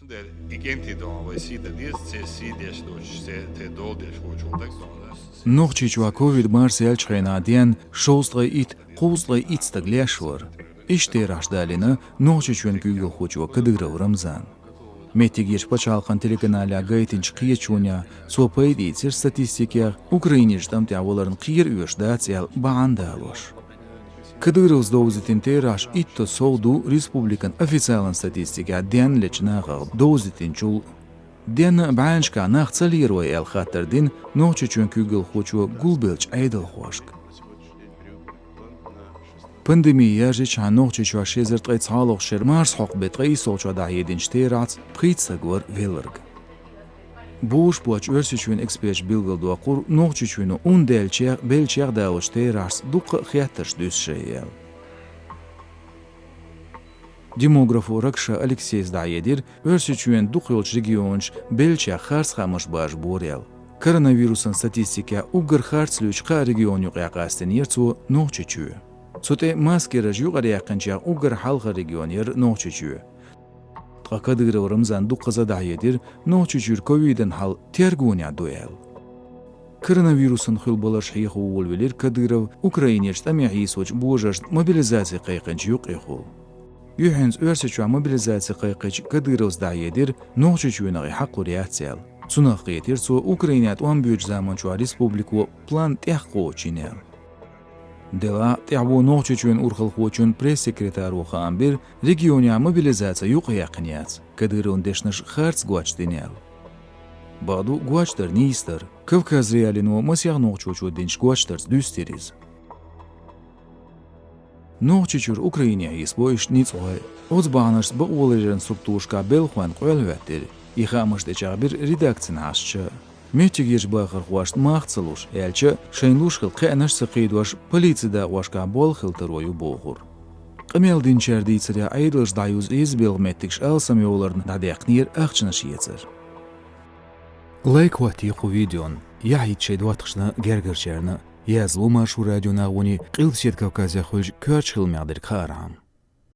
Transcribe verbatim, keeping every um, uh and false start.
Der Agenti do vai sida dies, se si des durch se te do des wo schon tak so. Нохчийчохь ковид марс яьллачу хенахь денна шовзткъе итт, кхузткъе итт стаг леш вара. Иштта терахьаш далийна Нохчийчоьнан куьйгалхочо Кадыров Рамзана. Меттигерчу пачхьалкхан телеканалехь гайтинчу кхеташонехь цо пайда ийцира статистикех, украинерчу тӀам тӀехь валарна кхера оьшуш дац аьлла бахьана далош. Кадыровс довзийтина терахьаш итт сов ду республикан официалан статистикехь денна лечу нахах довзийтинчул. Денна а бӀеннашкахь нах ца леро аьлла хаттар дина Нохчийчоьнан куьйгалхочо гулбеллачу Ӏедалхошка. Пандеми яьржичхьана Нохчийчохь ши эзар ткъе цхьалгӀачу шеран марсхьокху беттан ткъе иссалгӀачохь дӀахьединчу терахьца пхийтта стаг вара велларг. Бозуш боцчу Оьрсийчоьнан эксперташа билгалдоккхура, Нохчийчоьно ун даьллачех, беллачех далочу терахьашца дуккха а хеттарш дуьсу шайн аьлла. Демографо Ракша Алексейс дӀахьедира, Оьрсийчоьнан дукхахйолчу регионаша беллачех харц хаамаш бажабора аьлла. Коронавирусан статистикехь уггар харц луьйчу кхаа регион юкъахь къастийнера цо Нохчийчоь. Цу тӀе маскераш юкъараяьккхинчех уггар хьалха регион яра Нохчийчоь. Ткъа Кадыров Рамзана дуккхаза дӀахьедира, Нохчийчуьра ковидан хьал тергонехь ду аьлла. Коронавирусан хуьлу баларш хьеха волавелира Кадыров Украинерчу тӀаме хьийсочу божаршна мобилизаци кхайкхинчу юккъехула. Юьхьанца Оьрсийчохь мобилизаци кхайкхича Кадыровс дӀахьедира, Нохчийчоьнах и хьакхалур яц аьлла. Цунах кхетира цо Украинехь тӀом боьдучу заманчохь республико план тӀехкхочийна аьлла. Делахь а тӀаьхьо Нохчийчоьнан урхалхочун пресс-секретаро хаам бира, регионехь мобилизаци юкъаяьккхина яц, Кадыровн дешнаш харц гочдина аьлла. Бакъду, гочдар нийса дара. Кавказ Реалино масех нохчочо динчу гочдарца дуьстира иза. Нохчийчуьра Украине хьийсабо иштта ницкъахой. Оцу бахьанашца бакъоларъяран структурашкахь белхалойн къоьлла хӀоьттира. И хаамаш тӀечӀагӀбира редакцин хьашташа. Меттигерчу бахархошна мах ца луш, аьлча, шайна луш хилла кхаьънаш а ца кхийдош, полицин дакъошкахь болх хила таро ю бохура. Къамел динчара дийцарехь, Ӏедалша дӀаюзу изза белхан меттигаш алсамйоларна дӀадаьккхинера ахчанаш эцар. Лайк хӀоттае кху видеон, яхьийта шайн доттагӀашна, гергарчарна, язло Маршо радион агӀоне Къилбаседа Кавказехь хуьлучу коьртачу хиламех дерг хаархьама.